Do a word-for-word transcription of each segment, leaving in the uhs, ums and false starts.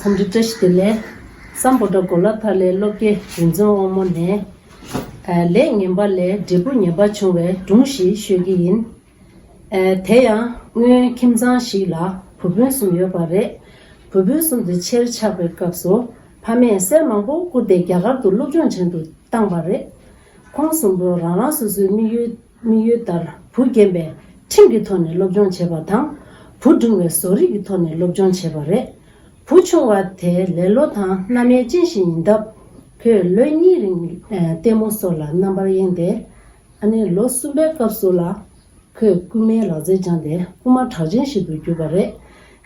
འཚམས་འདྲི་བཀྲ་ཤིས་བདེ་ལེགས། སམ་བྷོ་ཊ་གོ་ལ་ཐ་ལའི་སློབ་དགེ་རིག་འཛིན་དབང་མོ་ནས། ཨ། ལས་ངན་པ་ལས་འབྲས་བུ་ངན་པ་བྱུང་བའི་སྒྲུང་ཞིག་ཤོད་ཀྱི་ཡིན། ཨ། དེ་ཡང་སྔོན་ཁྱིམ་ཚང་ཞིག་ལ་བུ་སྤུན་གསུམ་ཡོད་པ་རེད། བུ་སྤུན་གསུམ་དེ་ཆེར་ཆགས་པའི་སྐབས་སུ་ཕ་མས་གསེར་མང་པོ་བསྐུར་ཏེ་རྒྱ་གར་དུ་སློབ་སྦྱོང་བྱེད་དུ་བཏང་བ་རེད། ཁོང་གསུམ་པོ་རང་རང་སོ་སོའི་དམིགས་ཡུལ་དམིགས་ཡུལ་ལྟར་བུ་རྒན་པས་ཁྲིམས་ཀྱི་ཐོག་ནས་སློབ་སྦྱོང་བྱས་པ་དང་། བུ་འབྲིང་བས་བཟོ་རིག་གི་ཐོག་ནས་སློབ་སྦྱོང་བྱས་པ་རེད། བུ་ཆུང་བ་དེ་ལེ་ལོ་དང་རྣམ་གཡེང་ཅན་ཞིག་ཡིན་སྟབས། ཁོས་ལོ་གཉིས་རིང་ལྟད་མོ་སོགས་ལ་རྣམ་པར་གཡེངས་ཏེ། ཨ་ནི་ལོ་གསུམ་པའི་སྐབས་སུ་ལ། ཁོས་རྐུན་མའི་ལག་རྩལ་སྦྱངས་ཏེ་རྐུན་མ་གྲགས་ཅན་ཞིག་ཏུ་གྱུར་པ་རེད།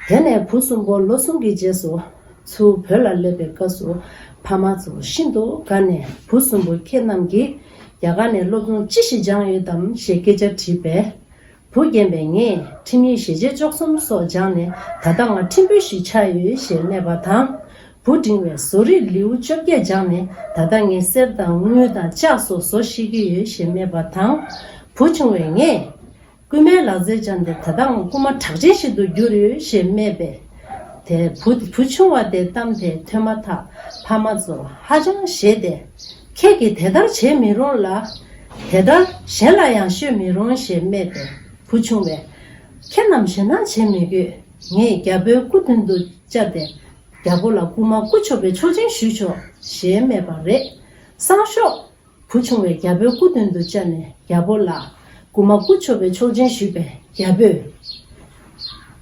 དེ་ནས་བུ་གསུམ་པོ་ལོ་གསུམ་གྱི་རྗེས་སུ་ཚུར་བོད་ལ་སླེབས་པའི་སྐབས་སུ་ཕ་མ་ཚོ་ཤིན་ཏུ་དགའ་ནས། བུ་གསུམ་པོ་ཁྱེད་རྣམས་ཀྱིས་རྒྱ་གར་ནས་སློབ་སྦྱོང་ཅི་ཞིག་སྦྱངས་ཡོད་དམ་ཞེས་སྐད་ཆ་དྲིས་པས། བུ་རྒན་པས་ངས་ཁྲིམས་ཡིག་ཞེ་ཆེན་བཅུ་གསུམ་སོགས་སྦྱངས་ནས་ད་ལྟ་ང་ཁྲིམས་དཔོན་ཞིག་ཆགས་ཡོད་ཞེས་སྨྲས་པ་དང་། བུ་འབྲིང་བས་བཟོ་རིག་ལེའུ་བཅོ་བརྒྱད་སྦྱངས་ནས་ད་ལྟ་ངས་གསེར་དང་དངུལ་དང་ལྕགས་སོགས་བཟོ་ཤེས་ཀྱི་ཡོད་ཞེས་སྨྲས་པ་དང་། བུ་ཆུང་བས་ངས་རྐུན་མའི་ལག་རྩལ་སྦྱངས་ཏེ་ད་ལྟའང་རྐུན་མ་གྲགས་ཅན་ཞིག་ཏུ་གྱུར་ཡོད་ཞེས་སྨྲས་པས། དེ་བུ་བུ་ཆུང་བ་དེའི་གཏམ་དེ་ཐོས་མ་ཐག་ཕ་མ་ཚོ་ཧ་ཅང་ཞེད་དེ། ཁྱེད་ཀྱིས་དེ་ལྟར་བྱེད་མི་རུང་ལ། དེ་ལྟར་གཞན་ལ་ཡང་ཤོད་མི་རུང་ཞེས་སྨྲས་པས། བུ་ཆུང་བས། ཁྱེད་རྣམས་ཞེད་སྣང་བྱེད་མི་དགོས། ངས་རྒྱལ་པོའི་སྐུ་མདུན་དུ་བཅར་ཏེ། རྒྱལ་པོ་ལ་རྐུན་མ་རྐུ་ཆོག་པའི་ཆོག་མཆན་ཞུས་ཆོག་ཞེས་སྨྲས་པ་རེད། སང་ཞོགས། བུ་ཆུང་བས་རྒྱལ་པོའི་སྐུ་མདུན་དུ་བཅར་ནས་རྒྱལ་པོ་ལ་རྐུན་མ་རྐུ་ཆོག་པའི་ཆོག་མཆན་ཞུས་པས། རྒྱལ་པོས།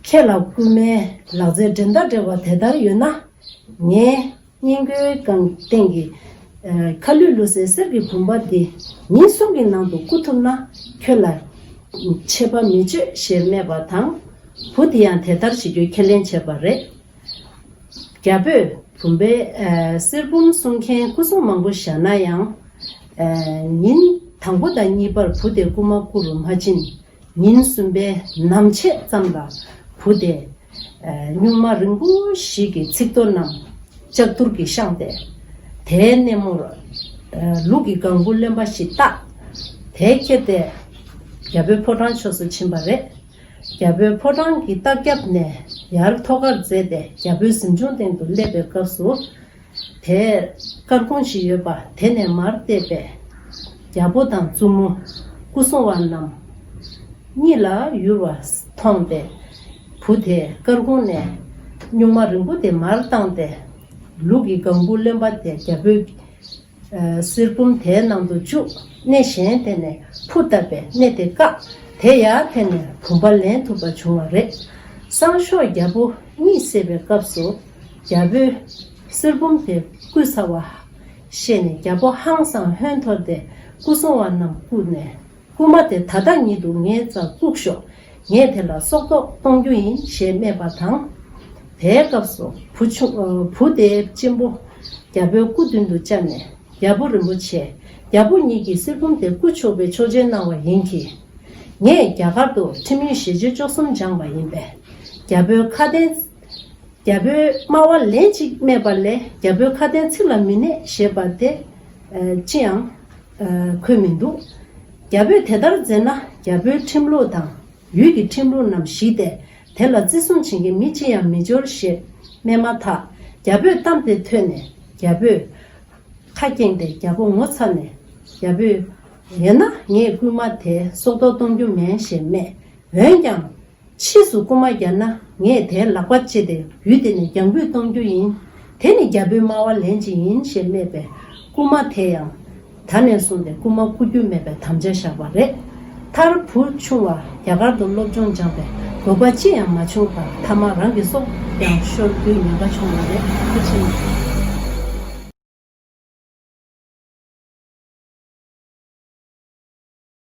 ཁྱེད་ལ་རྐུན་མའི་ལག་རྩལ་འགྲན་ཟླ་བྲལ་བ་དེ་ལྟར་ཡོད་ན། ངའི་སྙིང་གོའི་སྒང་སྟེང་གི། ཨ། ཁ་ལུད་བླུགས་སའི་གསེར་གྱི་བུམ་པ་འདི་ཉིན་གསུམ་གྱི་ནང་དུ་རྐུ་ཐུབ་ན་ཁྱོད་ལ་ཆད་པ་མི་གཅོད་ཞེས་སྨྲས་པ་དང་། བུ་དེ་ཡང་དེ་ལྟར་བྱེད་རྒྱུའི་ཁས་ལེན་བྱས་པ་རེད། རྒྱལ་པོས་བུམ་པའི། ཨ། གསེར་བུམ་སྲུང་མཁན་སྐུ་སྲུང་མང་པོ་བཞག་ན་ཡང་། ཨ། ཉིན་དང་པོ་དང་གཉིས་པར་བུ་དེ་རྐུན་མ་རྐུ་རུ་མ་ཕྱིན། ཉིན་གསུམ་པའི་ནམ་ཕྱེད་ཙམ་ལ་བུ་དེ། ཨ། སྨྱུག་མ་རིང་པོ་ཞིག་གི་ཚིགས་ཐོ་རྣམས་ལྕགས་ཐུར་གྱིས་བཤངས་ཏེ། དེའི་སྣེ་མོར། ཨ། ལུག་གི་ལྒང་བུ་རློན་པ་ཞིག་བཏགས། དེ་ཁྱེར་ཏེ་རྒྱལ་པོའི་ཕོ་བྲང་ཕྱོགས་སུ་ཕྱིན་པ་རེད། རྒྱལ་པོའི་ཕོ་བྲང་གི་ལྟག་རྒྱབ་ནས་ཡར་ཐོག་ཁར་འཛེགས་ཏེ་རྒྱལ་པོའི་གཟིམ་ཆུང་སྟེང་དུ་སླེབས་པའི་སྐབས་སུ། དེར་སྐར་ཁུང་ཞིག་ཡོད་པ་དེ་ནས་མར་བལྟས་པས། རྒྱལ་པོ་དང་བཙུན་མོ། སྐུ་སྲུང་བ་རྣམས་གཉིད་ལ་ཡུར་བ་མཐོང་སྟེ། བུ་དེས་སྐར་ཁུང་ནས་སྨྱུག་མ་རིང་པོ་དེ་མར་བཏང་སྟེ། ལུག་གི་ལྒང་བུ་རློན་པ་དེ་རྒྱལ་པོའི། ཨ། གསེར་བུམ་དེའི་ནང་དུ་བཅུག་སྣེ་གཞན་དེ་ནས་འཕུར་བཏབ་པས་སྣེ་དེ་བཀག་དེ་ཡར་འཐེན་ནས་བུམ་པ་ལེན་ཐུབ་པ་བྱུང་བ་རེད། སང་ཞོགས་རྒྱལ་པོ་གཉིད་སད་པའི་སྐབས་སུ། རྒྱལ་པོས་གསེར་བུམ་དེ་བརྐུས་ཚར་བ་ཤེས་ནས་རྒྱལ་པོ་ཧང་སང་ཧོན་འཐོར་ཏེ་སྐུ་སྲུང་བ་རྣམས་བཀུག་ནས། རྐུན་མ་དེ་ད་ལྟ་ཉིད་དུ་ངའི་རྩར་བཀུག་ཤོག་ངས་དེ་ལ་སྲོག་ཐོག་གཏོང་རྒྱུ་ཡིན་ཞེས་སྨྲས་པ་དང་། དེའི་སྐབས་སུ་བུ་ཆུང་། ཨ། བུ་དེའི་གཅེན་པོ་རྒྱལ་པོའི་སྐུ་མདུན་དུ་བཅར་ནས། རྒྱལ་པོ་རིན་པོ་ཆེ། རྒྱལ་པོ་ཉིད་ཀྱིས་གསེར་བུམ་དེ་རྐུ་ཆོག་པའི་ཆོག་མཆན་གནང་བ་ཡིན་གྱི། ངས་རྒྱ་གར་དུ་ཁྲིམས་ཡིག་ཞེ་ཆེན་བཅུ་གསུམ་སྦྱངས་པ་ཡིན་པས། རྒྱལ་པོའི་ཁ་དན། རྒྱལ་པོའི་སྨྲ་བ་ལན་གཅིག་སྨྲས་པ་ལས་རྒྱལ་པོའི་ཁ་དན་ཚིག་ལ་མི་གནས་ཞེས་པ་དེ། ཨ། ཅི་ཡང་། ཨ། འཁོད་མི་འདུག་རྒྱལ་པོས་དེ་ལྟར་མཛད་ན་རྒྱལ་པོའི་ཁྲིམས་ལུགས་དང་ཡུལ་གྱི་ཁྲིམས་ལུགས་རྣམས་ཞིག་སྟེ། དེ་ལ་བརྩི་སྲུང་བྱེད་མཁན་མི་གཅིག་ཡང་མི་འབྱོར་ཞེས་སྨྲས་མ་ཐག་རྒྱལ་པོས་གཏམ་དེ་ཐོས་ནས་རྒྱལ་པོས་ཁ་སྐྱེངས་ཏེ་རྒྱལ་པོ་ངོ་ཚ་ནས། རྒྱལ་པོས། ཡིན་ན་ངས་རྐུན་མ་དེ་སྲོག་ཐོག་གཏོང་རྒྱུ་མིན་ཞེས་སྨྲས། འོན་ཀྱང་། ཕྱིས་སུ་རྐུན་མ་བརྒྱབ་ན་ངས་དེའི་ལག་པ་བཅད་དེ་ཡུལ་དེ་ནས་རྒྱང་འབུད་གཏོང་རྒྱུ་ཡིན། དེ་ནི་རྒྱལ་པོའི་སྨྲ་བ་ལན་གཅིག་ཡིན་ཞེས་སྨྲས་པས། རྐུན་མ་དེ་ཡང་ད་ནས་བཟུང་སྟེ་རྐུན་མ་རྐུ་རྒྱུ་མེད་པའི་དམ་བཅའ་བཞག་པ་རེད། མཐར་བུ་ཆུང་བ་རྒྱ་གར་དུ་སློབ་སྦྱོང་སྦྱངས་པས་དགོས་པ་ཅི་ཡང་མ་བྱུང་བར་མཐའ་མ་རང་གི་སྲོག་ཀྱང་ཤོར་རྒྱུའི་ཉེན་ཁ་བྱུང་བ་རེད། ཐུགས་རྗེ་ཆེ།